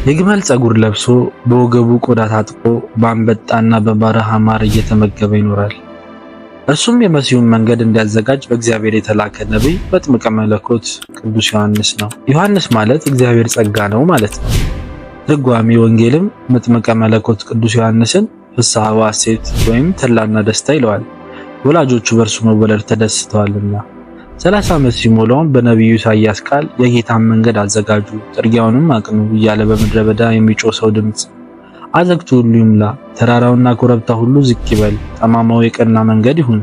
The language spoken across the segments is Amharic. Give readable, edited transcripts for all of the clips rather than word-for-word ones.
የግመል ፀጉር ለብሶ በወገቡ ቆዳ ታጥቆ በአንበጣና በበረሃ ማር እየተመገበ ይኖራል። እርሱም የመሲሁን መንገድ እንዲያዘጋጅ በእግዚአብሔር የተላከ ነቢይ መጥምቀ መለኮት ቅዱስ ዮሐንስ ነው። ዮሐንስ ማለት እግዚአብሔር ጸጋ ነው ማለት ነው። ትርጓሜ ወንጌልም መጥምቀ መለኮት ቅዱስ ዮሐንስን ፍስሐ ወሐሴት ወይም ተድላና ደስታ ይለዋል። ወላጆቹ በእርሱ መወለድ ተደስተዋልና። 30 ዓመት ሲሞላውም በነቢዩ ኢሳይያስ ቃል የጌታን መንገድ አዘጋጁ፣ ጥርጊያውንም አቅኑ እያለ በምድረ በዳ የሚጮህ ሰው ድምፅ፣ አዘግቱ ሁሉ ይሙላ፣ ተራራውና ኮረብታ ሁሉ ዝቅ ይበል፣ ጠማማው የቀና መንገድ ይሁን፣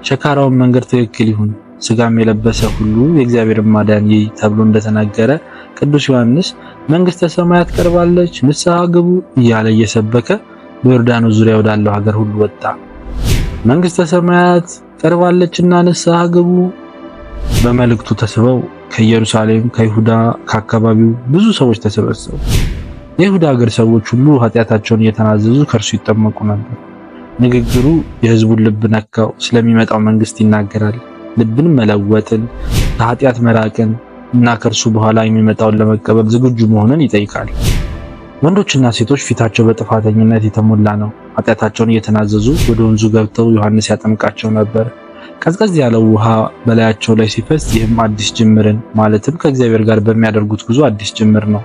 ሸካራውን መንገድ ትክክል ይሁን፣ ስጋም የለበሰ ሁሉ የእግዚአብሔርን ማዳን ይይ ተብሎ እንደተናገረ ቅዱስ ዮሐንስ መንግሥተ ሰማያት ቀርባለች፣ ንስሐ ግቡ እያለ እየሰበከ በዮርዳኖስ ዙሪያ ወዳለው ሀገር ሁሉ ወጣ። መንግሥተ ሰማያት ቀርባለችና ንስሐ ግቡ። በመልእክቱ ተስበው ከኢየሩሳሌም፣ ከይሁዳ፣ ከአካባቢው ብዙ ሰዎች ተሰበሰቡ። የይሁዳ ሀገር ሰዎች ሁሉ ኃጢአታቸውን እየተናዘዙ ከእርሱ ይጠመቁ ነበር። ንግግሩ የሕዝቡን ልብ ነካው። ስለሚመጣው መንግስት ይናገራል። ልብን መለወጥን፣ ከኃጢአት መራቅን እና ከእርሱ በኋላ የሚመጣውን ለመቀበል ዝግጁ መሆንን ይጠይቃል። ወንዶችና ሴቶች ፊታቸው በጥፋተኝነት የተሞላ ነው። ኃጢአታቸውን እየተናዘዙ ወደ ወንዙ ገብተው ዮሐንስ ያጠምቃቸው ነበር። ቀዝቀዝ ያለው ውሃ በላያቸው ላይ ሲፈስ፣ ይህም አዲስ ጅምርን ማለትም ከእግዚአብሔር ጋር በሚያደርጉት ጉዞ አዲስ ጅምር ነው።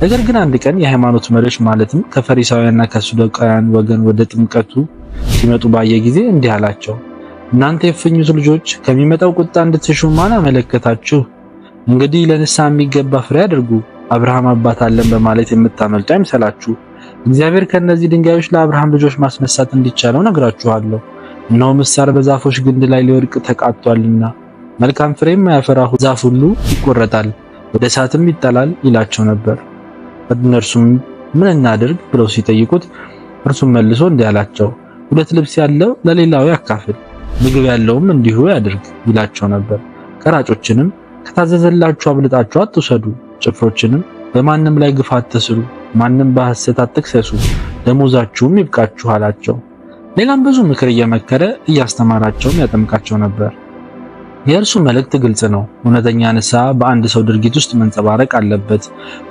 ነገር ግን አንድ ቀን የሃይማኖት መሪዎች ማለትም ከፈሪሳውያንና ከሰዱቃውያን ወገን ወደ ጥምቀቱ ሲመጡ ባየ ጊዜ እንዲህ አላቸው፣ እናንተ የእፉኝት ልጆች ከሚመጣው ቁጣ እንድትሸሹ ማን አመለከታችሁ? እንግዲህ ለንስሐ የሚገባ ፍሬ አድርጉ። አብርሃም አባት አለን በማለት የምታመልጡ አይምሰላችሁ። እግዚአብሔር ከእነዚህ ድንጋዮች ለአብርሃም ልጆች ማስነሳት እንዲቻለው ነግራችኋለሁ። እነሆ ምሳር በዛፎች ግንድ ላይ ሊወድቅ ተቃጥቷልና መልካም ፍሬ የማያፈራ ዛፍ ሁሉ ይቆረጣል፣ ወደ እሳትም ይጣላል ይላቸው ነበር። እነርሱም ምን እናድርግ ብለው ሲጠይቁት እርሱም መልሶ እንዲህ አላቸው፣ ሁለት ልብስ ያለው ለሌላው ያካፍል፣ ምግብ ያለውም እንዲሁ ያድርግ ይላቸው ነበር። ቀራጮችንም ከታዘዘላችሁ አብልጣችሁ አትውሰዱ፣ ጭፍሮችንም በማንም ላይ ግፍ አትስሩ፣ ማንም በሐሰት አትክሰሱ፣ ደሞዛችሁም ይብቃችሁ አላቸው። ሌላም ብዙ ምክር እየመከረ እያስተማራቸውም ያጠምቃቸው ነበር። የእርሱ መልእክት ግልጽ ነው። እውነተኛ ንስሐ በአንድ ሰው ድርጊት ውስጥ መንጸባረቅ አለበት።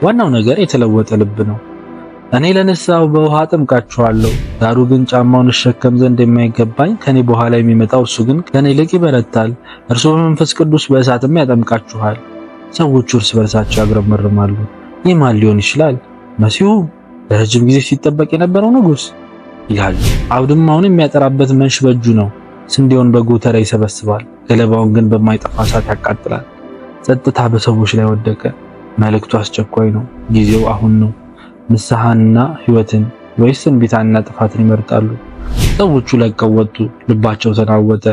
ዋናው ነገር የተለወጠ ልብ ነው። እኔ ለንስሐው በውሃ አጠምቃችኋለሁ፣ ዳሩ ግን ጫማውን እሸከም ዘንድ የማይገባኝ ከኔ በኋላ የሚመጣው እርሱ ግን ከኔ ይልቅ ይበረታል፣ እርሱ በመንፈስ ቅዱስ በእሳትም ያጠምቃችኋል። ሰዎቹ እርስ በርሳቸው ያጉረመርማሉ። ይህ ማን ሊሆን ይችላል? መሲሁ፣ ለረጅም ጊዜ ሲጠበቅ የነበረው ንጉሥ ይላሉ። አውድማውን የሚያጠራበት መንሽ በእጁ ነው። ስንዴውን በጎተራ ይሰበስባል፣ ገለባውን ግን በማይጠፋ እሳት ያቃጥላል። ጸጥታ በሰዎች ላይ ወደቀ። መልእክቱ አስቸኳይ ነው። ጊዜው አሁን ነው። ንስሐንና ሕይወትን ወይስ እንቢታንና ጥፋትን ይመርጣሉ? ሰዎቹ ለቀው ወጡ። ልባቸው ተናወጠ።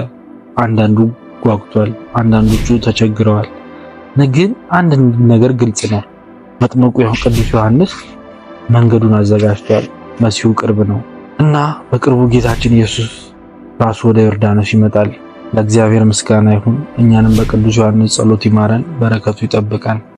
አንዳንዱ ጓጉቷል፣ አንዳንዶቹ ተቸግረዋል። ግን አንድ ነገር ግልጽ ነው። መጥምቁ ቅዱስ ዮሐንስ መንገዱን አዘጋጅቷል። መሲሁ ቅርብ ነው እና በቅርቡ ጌታችን ኢየሱስ ራሱ ወደ ዮርዳኖስ ይመጣል። ለእግዚአብሔር ምስጋና ይሁን። እኛንም በቅዱስ ዮሐንስ ጸሎት ይማረን፣ በረከቱ ይጠብቀን።